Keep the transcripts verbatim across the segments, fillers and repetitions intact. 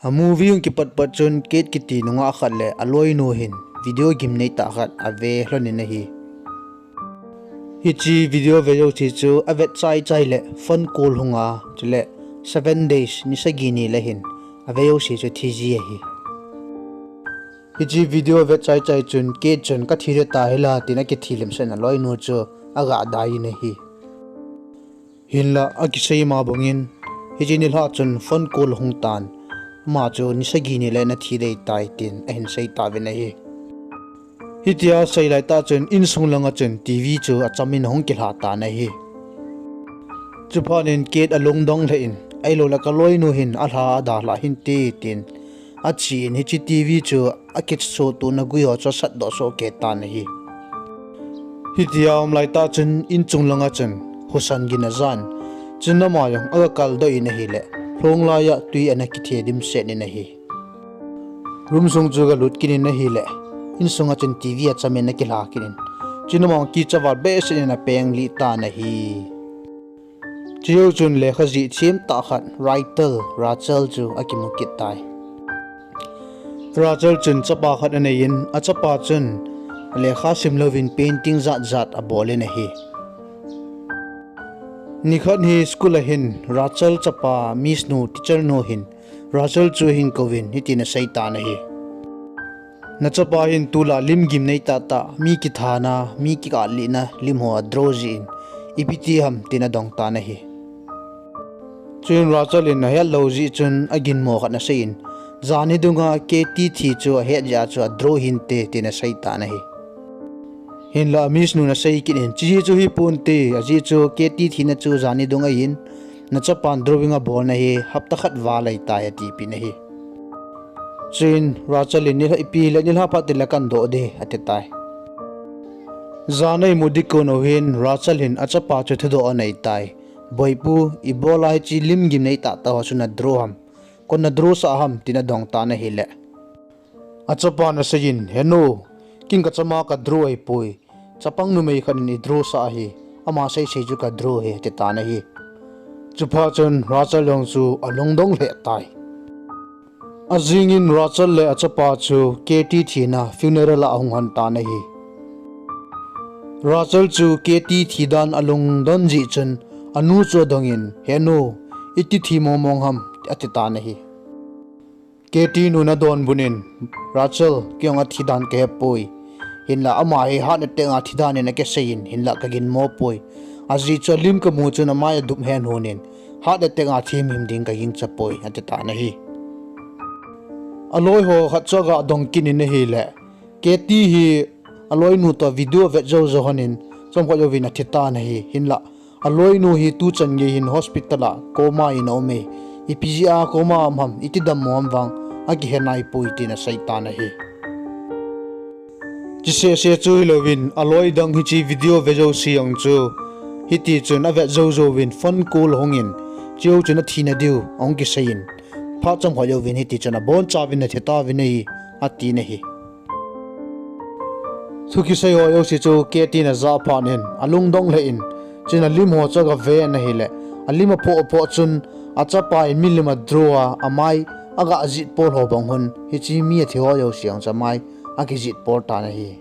A movie hung kipat pat chun Kate kiti nungah khat le aloinu hin video gimnei tah khat ave lhonin ahi. Hiche video ve jouse chu avet chai chai le phone call hunga, chule seven days, ni sagi ni le hin ave jouse chu thi ji ahi. Hiche video avet chai chai chun Kate chun kathi ding ta hila tin akithi limsah in aloinu chu aga dai in ahi. Hinla akisei ma bangin, hiche nilhah chun phone call hung tan, ama chu ni sagi ni le nathi ding tai tin ahin sei tauvin ahi. Hitia sei laitah chun insung langa chun TV chu achamin ahung kilha tan ahi. Chuphat in Kate alungdong lheh in, ahilou le kaloinu hin alha adalhah hinte tin, achen hiche TV chu akichotona gui ho chu asatdoh soh kei tan ahi. Hitia um laitah chun inchung langa chun husa gin ajan, chun ama jong aga kaldoh in ahile, lhong laiya twi ana kithe dimset in ahi. Room sung chu aga lut kit in ahile, insunga chun TV achamin akilha kit in, chun ama kicha val behseh in apenglih tan ahi. Chujou chun lekha jih them tah khat, writer Rachel chu akimu kit tai. Rachel chun chapa khat aneiyin, achapa chun lekha simlouvin painting jat jat abolin ahi. Nikhat hi school a hin Rachel chapa Miss nu, teacher nu hin Rachel chu ahin kouvin hitin asei tan ahi. Nachapa hin tulai lim gimnei tahtah, mi kithana, mi kikahlihna lim ho adraw jeh in, ipi ti ham tin adong tan ahi. Chuin Rachel in ahetlou jeh chun aginmo khat anaseiyin, jani dunga Katie thi chu ahet jeh a chu adraw hinte tin asei tan ahi. Hinla Miss nun asei kit in, chuti chu hiponte, ajeh chu Katie thina chu jani dung ahin, nachapan drawing abolna hi hapta khat val ahitai atipeh in ahi. Chuin Rachel in, nilhah ipi le nilhah phat tile kandoh ding atitai. Jan a imu ding kon uhin Rachel hin achapa chu thudoh aneitai. Boipu, ibola hiche lim gimnei tahtah ho chu nadraw ham, koi in nadraw sah ham tin adong tan ahile, achapan aseiyin, henu, ken kachama kadraw ahipoi, chapang numei khat in idraw sah ahi, ama seisei chu kadraw ahi atitan ahi. Chuphat chun Rachel jong chu alungdong lheh tai. Ajingin Rachel le achapa chu Katie thina funeral a ahung lhon tan ahi. Rachel chu Katie thidan alungdon jeh chun anu chu adongin, henu, iti thi mongmong ham atitan ahi. Katie nun adonbut in, Rachel, keijong athidan kahepoi. Hinla ama hi heart attack a thidan in akiseiyin, hinla kaginmo poi. Ajeh chu alim kamu chun amai adup hen honin, heart attack a thi himhim ding kagingcha poi atitan ahi. Aloi ho khat chu aga dong kit in ahile, Katie hi aloinu toh video avet jou jou lhonin, chomkhat jouvin athitan ahi. Hinla aloinu hi tuchan gei hin hospital a coma in aume. Ipi jeh a coma a um ham, iti dammo ham vang akihe naipoi tin aseitan ahi. Chuseh seh chu hilouvin, aloi dang hiche video ve jouse jong chu hitichun avet jou jouvin phone call ahungin, chujou chun athina diu ahung kiseiyin, phat chomkhat jouvin hitichun abonchauvin athitauvin ahi, atin ahi. Thu kisei ho jouse chu Katie in ajah phat in alungdong lheh in, chuin alim ho chu agaven ahile, alim aphoh aphoh chun achapa in milim adraw a amai aga jitpol ho bang hon, hiche mi athi ho jouse jong chu amai akijitpol tan ahi.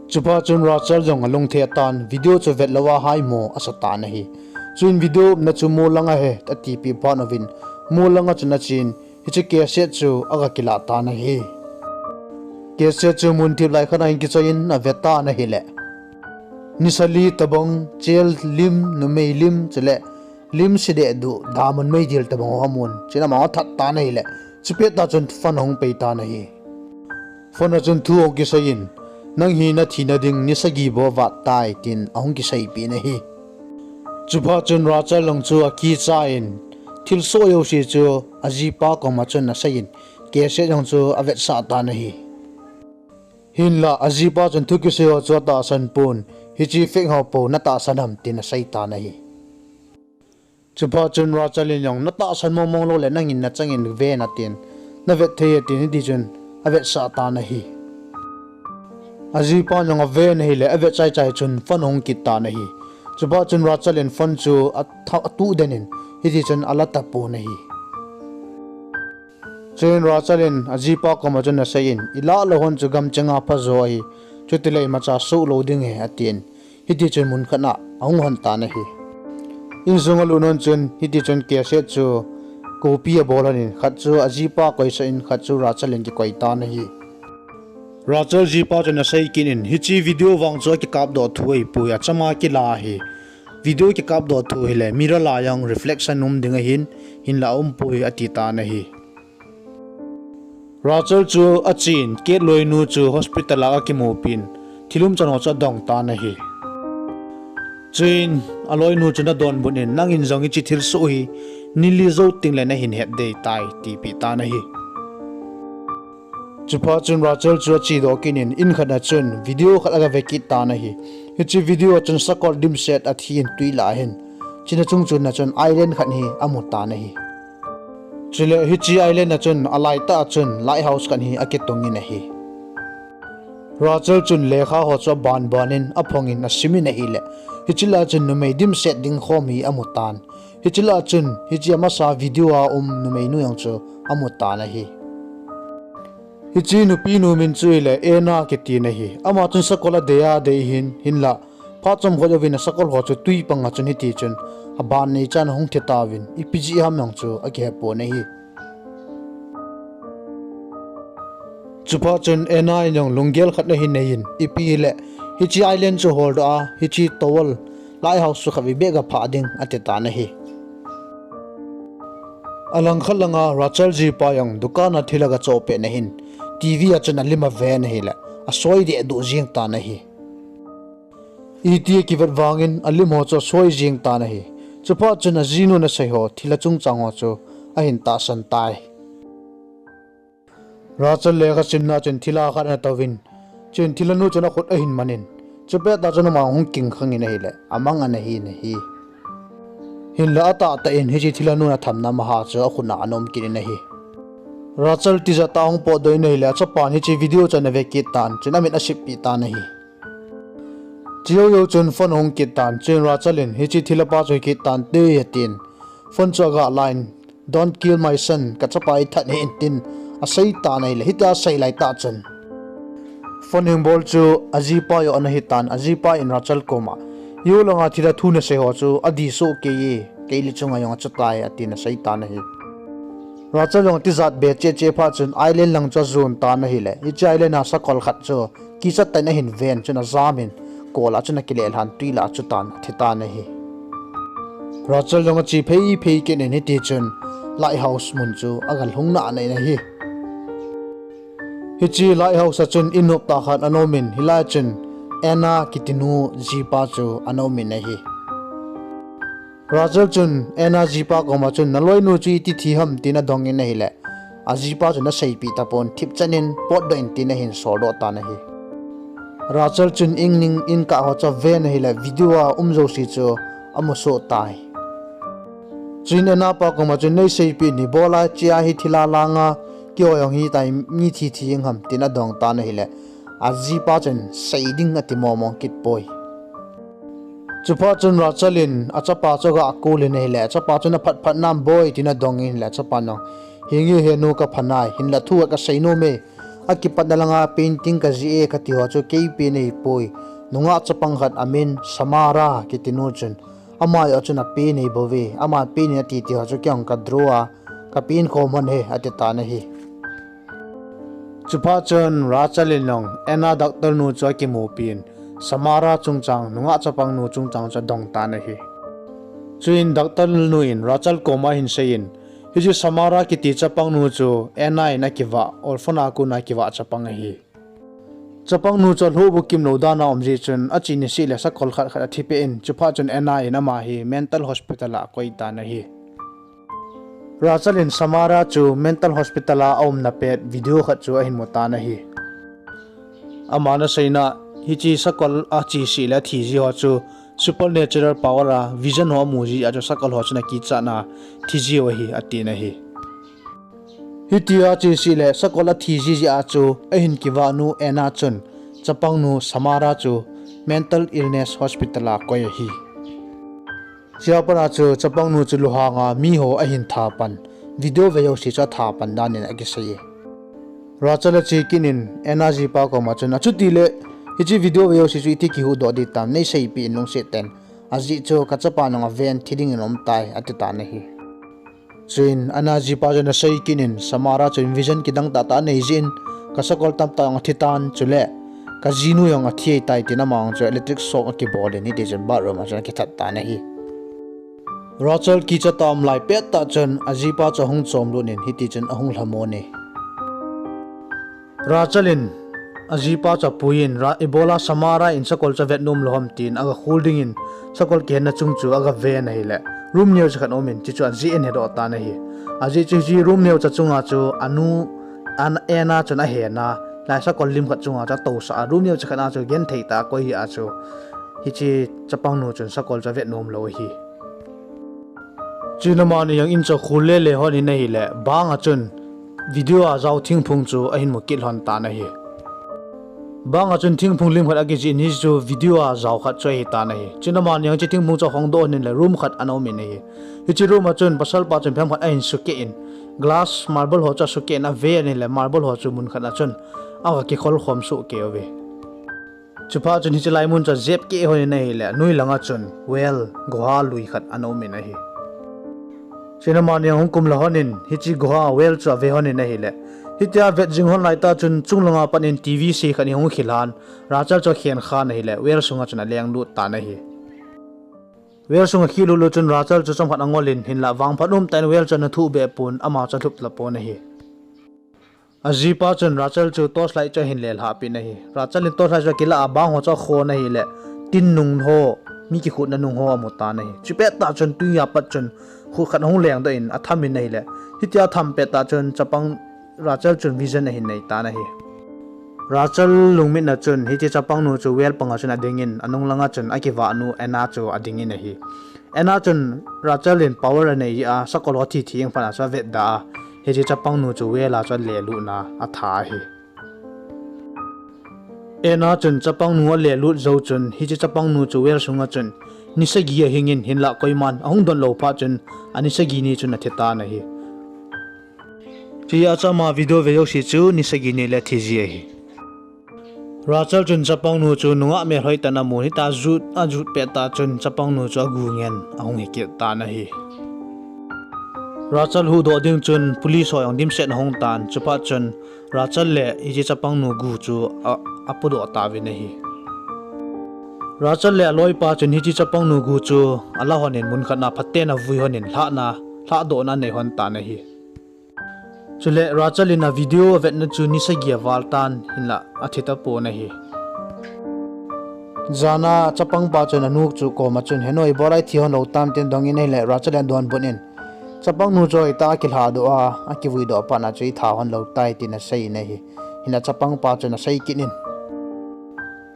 Chuphat chun Rachel jong alungthim tan, video chu vetlouva haimo asatan ahi. Chuin video umna chu mol langa ahi atipeh phat uvin, mol langa chun achen, hiche cassette chu aga kilah tan ahi. Cassette chu munthip lai khat a ahin kichoiyin avetan ahile, nisa li tobang, chel lim, numei lim, chule lim sedeh duh, damun meidil tobang ho amun. Chuin ama athat tan ahile, chupet tah chun phone ahung pei tan ahi. Phone a chun thu ahung kiseiyin, nang hi nathina ding ni sagi bou avat tai tin ahung kiseipeh in ahi. Chuphat chun Rachel jong chu akicha in, thilsoh jouse chu ajipa koma chun aseiyin, cassette jong chu avetsah tan ahi. Hinla ajipa chun thu kisei ho chu atahsan pon, hiche fake ho pou natahsan ham tin asei tan ahi. Chuphat chun Rachel in jong, natahsan mongmong loule nangin nachangin ven atin, navet thei atin, hitichun avetsah tan ahi. Ajipan jong aven ahile, avet chai chai chun phone ahung kit tan ahi. Chuphat chun Rachel in phone chu atha-, atuh den in, hitichun ala tapon ahi. Chuin Rachel in ajipa koma chun aseiyin, "Ilah lou hon chu gamchenga phajo ahi, chutileh imacha soh lou ding ahi," atin. Hitichun mun khat a ahung hon tan ahi. Insung alut hon chun hitichun cassette chu copy abol hon in, khat chu ajipa koisah in, khat chu Rachel in kikoi tan ahi. Rachel jipa chun asei kit in, "Hiche video vang chu akikapdoh thu ahipoi, achama kila ahi. Video kikapdoh thu hileh mirror lah a jong reflection um ding ahin, hinlah aumpoi," ati tan ahi. Rachel chu achen, Kate loinu chu hospital a akimupin, thil umchan ho chu adong tan ahi. Chuin aloinu chun adonbut in, "Nangin jong hiche thilsoh hi nili jou tengle nahin het dei tai," tipeh tan ahi. Chuphat chun Rachel chu achedoh kit in, in khat a chun video khat agave kit tan ahi. Hiche video a chun sakol dimset athin twi lah ahin, chuna chungchon a chun island khat hi amu tan ahi. Chule hiche island a chun alaitah a chun lighthouse khat hi akitungin ahi. Rachel chun lekha ho chu abanban in aphongin asimin ahileh, hiche lah a chun numei dimset ding khom hi amutan. Hiche lah a chun hiche amasa video a um numeinu jong chu amutan ahi. Hiche nupinu min chu hileh Anna kitin ahi. Ama chun sakol adei a dei hin, hinlah phat chomkhat jouvin asakol ho chu twi panga chun hitichun aban neichan ahung thi tauvin, ipi jeh ham jong chu akihepon ahi. Chuphat chun Anna in jong lunggel khat ahin neiyin, ipi hileh hiche island chu holdoh a, hiche towel lighthouse chu khatvei beh gaphah ding atitan ahi. Alangkhat langa Rachel jipa jong dukan a thil agachoh pet na hin, TV a chun alim aven ahileh asoi dehduh jeng tan ahi. Iti akivet vangin alim ho chu asoi jeng tan ahi. Chuphat chun ajinun asei ho thilha chungchang ho chu ahin tahsan tai. Rachel lekha simna chun thilha khat anatouvin, chuin thilhanu chun akhut ahin manin, chupet a chun ama hung kingkhangin ahileh amang anahin ahi. Hinlah atahtah in hiche thilhanun athamna maha chu akhut a anom kit in ahi. Rachel tijat a ahung potdoh in ahileh achapan hiche video chu anave kit tan, chun amit aseppeh tan ahi. Chujou chun phone ahung kit tan, chuin Rachel in hiche thilhapa chu hikit tante atin, phone chu agalah in, "Don't kill my son, kachapa ithat hih in," tin asei tan ahileh, hitia asei laitah chun phone hingbol chu ajipa joh anahitan, ajipa in Rachel koma, "Jou langa thilha thu nasei ho chu adih soh kei e, kei le chunga jong achutai," atin asei tan ahi. Rachel jong atijat be cheh cheh phat chun island lang chu ajon tan ahileh, hiche island a sakol khat chu kichat tah in ahin ven chun ajamin, kol a chun akilelhan twi lah a achutan athitan ahi. Rachel jong ache phei phei kit in hitichun lighthouse mun chu agalhung nanain ahi. Hiche lighthouse a chun in noptah khat ana umin, hilai a chun Anna kitinu jipa chu ana umin ahi. Rachel chun Anna jipa koma chun, "Naloinu chu iti thi ham?" tin adongin ahileh, ajipa chun aseipeh tapon, thipchan in potdoh in tin ahin soldoh tan ahi. Rachel chun ingning in kah ho chu aven ahileh video a um jouse chu amusoh tai. Chuin Anna pa koma chun, "Neiseipeh in, ibola hichea hi thilha langa kihoi jong hitai, mi thi thi jeng ham?" tin adong tan ahileh, ajipa chun, "Sei ding ati mong mong kit poi." Chuphat chun Rachel in achapa chu agakou in ahileh, achapa chun aphat phat nam boi tin adongin ahileh, achapan jong, "Hinge he nu, kapha nai, hinlah thu khat kasei nom e, akipatna langa painting kajih e kati ho chu kei pen ahipoi, nungah chapang khat amin Samara kitinu chun, ama joh chun apen ahibouve, ama pen in ati ti ho chu kei jong kadraw a, kapen khom hon e," atitan ahi. Chuphat chun Rachel in jong Anna doctor nu chu akimupin, Samara chungchang, nungah chapang nu chungchang chu adong tan ahi. Chuin doctor nu in Rachel koma ahin seiyin, "Hiche Samara kiti chapang nu chu Anna in akivah, orphan a kona akivah chapang ahi. Chapang nu chu alhoh bukimlou dan a aum jeh chun, ache niseh leh sakol khat khat athipeh in, chuphat chun Anna in ama hi mental hospital a akoi tan ahi." Rachel in Samara chu mental hospital a aumna pet video khat chu ahin mu tan ahi. Aman aseina, hiche sakol a acheseh leh athi jeh ho chu supernatural power a vision ho amu jeh a chu sakol ho chun akichatna a thi jiu ahi, atin ahi. Hitia acheseh leh sakol athi jeh a chu ahin kivahnu Anna chun chapang nu Samara chu mental illness hospital a akoi ahi. Chua pat a chu chapang nu chu lunghang a miho ahin tha pan, video ve jouse chu atha pan dan in akisei e. Rachel ache kit in Anna jipa koma chun, achuti le, hiche video ve jouse chu iti kihuhdoh ding tam, neiseipeh in lungset tah in. Ajeh chu kachapa nung aven thi ding in aum tai, ati tan ahi. Chuin Anna jipa chun asei kit in, Samara chun vision kidang tahtah anei jeh in, kasakol tamtah jong athi tan, chule kajinu jong athi tai tin ama jong chu electric shock akibol in, hiti chun bathroom a chun akithat tan ahi. Rachel kicha tah a um lai pettah chun ajipa chu ahung chomlut in, hiti chun ahung lhamon e. Rachel in ajipa chu apuiyin, ibola Samara in sakol chu avet nom lou ham tin agakhol ding in, sakol kihenna chung chu agaven ahile, room neocha khat aum in, chuchu ajeh in ahedoh tan ahi. Ajeh chu hiche room neocha chunga chu anu, Anna chun ahen a, lai sakol lim khat chunga chu atousah a, room neocha khat a chu genthei tah a koi hia chu hiche chapangnu chun sakol chu avet nom lou ahi. Chuin amani jong in chu akhol lele lhon in ahile, banga chun video a jao thingphung chu ahin mu kit lhon tan ahi. Banga chun thingphung lim khat akijih in, hichu video a jao khat chu ahitan ahi. Chuin amani jong hiche thingphung chu ahongdoh in le room khat ana um in ahi. Hiche room a chun pasalpa chun phem khat ahin sukeh in, glass marble ho chu asukeh in ave in ahile, marble ho chu mun khat a chun aga kikholkhom sohkei uve. Chuphat chun hiche lai mun chu ajep keh lhon in ahile, anoi langa chun well, goha lui khat ana um in ahi. Chuin amani jong hung kumlha lhon in hiche goha well chu ave lhon in ahile, hitia avet jing lhon laitah chun chunglanga pat in TV sei khat hi ahung khilhan, Rachel chu akhen khan ahile, well sunga chun alenglut tan ahi. Well sunga akhilutlut chun Rachel chu chomkhat angol in, hinla vangphat umtah in well chu ana thuhbeh pon, ama chu alhupla pon ahi. Ajipa chun Rachel chu torchlight chu ahin lelhahpeh in ahi. Rachel in torchlight chu akilah a, bang ho chu akhon ahile, tin nung ho, mi kikhutna nung ho amu tan ahi. Chupettah chun twi a pat chun khut khat ahung lengdoh in atham in ahile, hitia atham pettah chun chapang Rachel chun vision ahin nei tan ahi. Rachel lungmitna chun hiche chapangnu chu well panga chun adingin, anung langa chun akivahnu Anna chu adingin ahi. Anna chun Rachel in power anei jeh a, sakol ho thi thi jeng phat a chu avetda a, hiche chapangnu chu well a chu alelutna atha ahi. Anna chun chapangnu alelut jou chun, hiche chapangnu chu well sunga chun ni sagi ahingin, hinla koiman ahung donlou phat chun ani sagi ni chun athitan ahi. Chujeh a chu ama video ve jouse chu ni sagi ni le athi ji ahi. Rachel chun chapangnu chu nungah melhoi tah in amun, hitia ajut, ajut pettah chun chapangnu chu agu ngen ahung hikit tan ahi. Rachel huhdoh ding chun police ho jong dimset ahung tan, chuphat chun Rachel le hiche chapangnu gu chu a, apudoh tauvin ahi. Rachel le aloipa chun hiche chapangnu gu chu ala lhon in mun khat a phaten avui lhon in lhahna, lhahdohna anei lhon tan ahi. Chule Rachel in avideo avetna chu ni sagi aval tan, hinla athi tapon ahi. Jana chapangpa chun anu chu koma chun, Henu, ibola ithi lhon lou tam, tin adongin ahile, Rachel in adonbut in, chapangnu chu hoitah a akilhahdoh a, akivuidoh phat a chu itha lhon lou tai, tin asei in ahi. Hinla chapangpa chun asei kit in,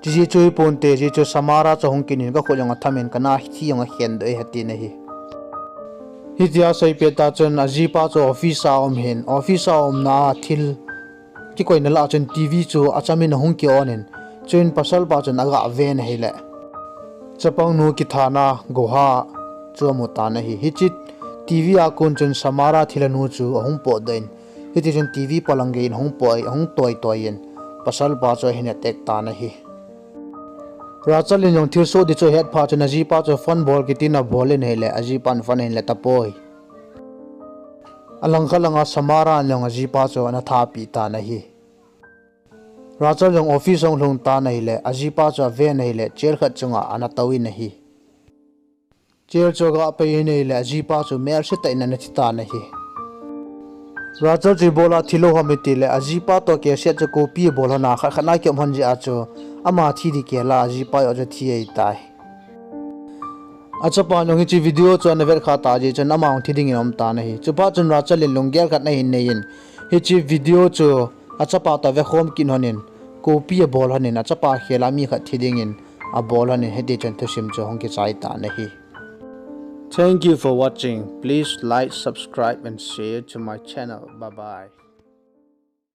Chujeh chu hiponte, jeh chu Samara chu ahung kit in, kakhut jong atham in, kana thi jong akhendoh e, atin ahi. Hitia asei pettah chun ajipa chu office a aum in, office a aumna a thil kikoina lah a chun TV chu achamin ahung ki-on in, chuin pasalpa chun aga ven ahile, chapangnu kithana goha chu amu tan ahi. Hiche TV a kon chun Samara thilhanu chu ahung potdoh in, hitichun TV palang gei in ahung poi, ahung toi toi in, pasalpa chu ahin attack tan ahi. Rachel in jong thilsoh di chu ahet phat chun ajipa chu phone bol kitin abol in ahile, ajipan phone ahin la tapoi. Alangkhat langa Samara in jong ajipa chu ana thapeh tan ahi. Rachel jong office ahung lhung tan ahile, ajipa chu aven ahile, chair khat chunga ana touvin ahi. Chair chu aga pei in ahile, ajipa chu melse tah in ana thi tan ahi. Rachel chu ibola thilou ham itile, ajipa toh cassette chu copy abol lhon a, khat khat a kium lhon jeh a chu, ama thi ding kihel a, ajipa joh chu thi ahitai. Achapan jong hiche video chu ana vet kha tah jeh chun ama jong thi dingin aum tan ahi. Chuphat chun Rachel in lunggel khat ahin nei in, hiche video chu achapa toh avekhom kit lhon in, copy abol lhon in, achapa khel a mi khat thi dingin abol lhon in, hitichun thusim chu hung kichai tan ahi. Thank you for watching. Please like, subscribe and share to my channel. Bye bye.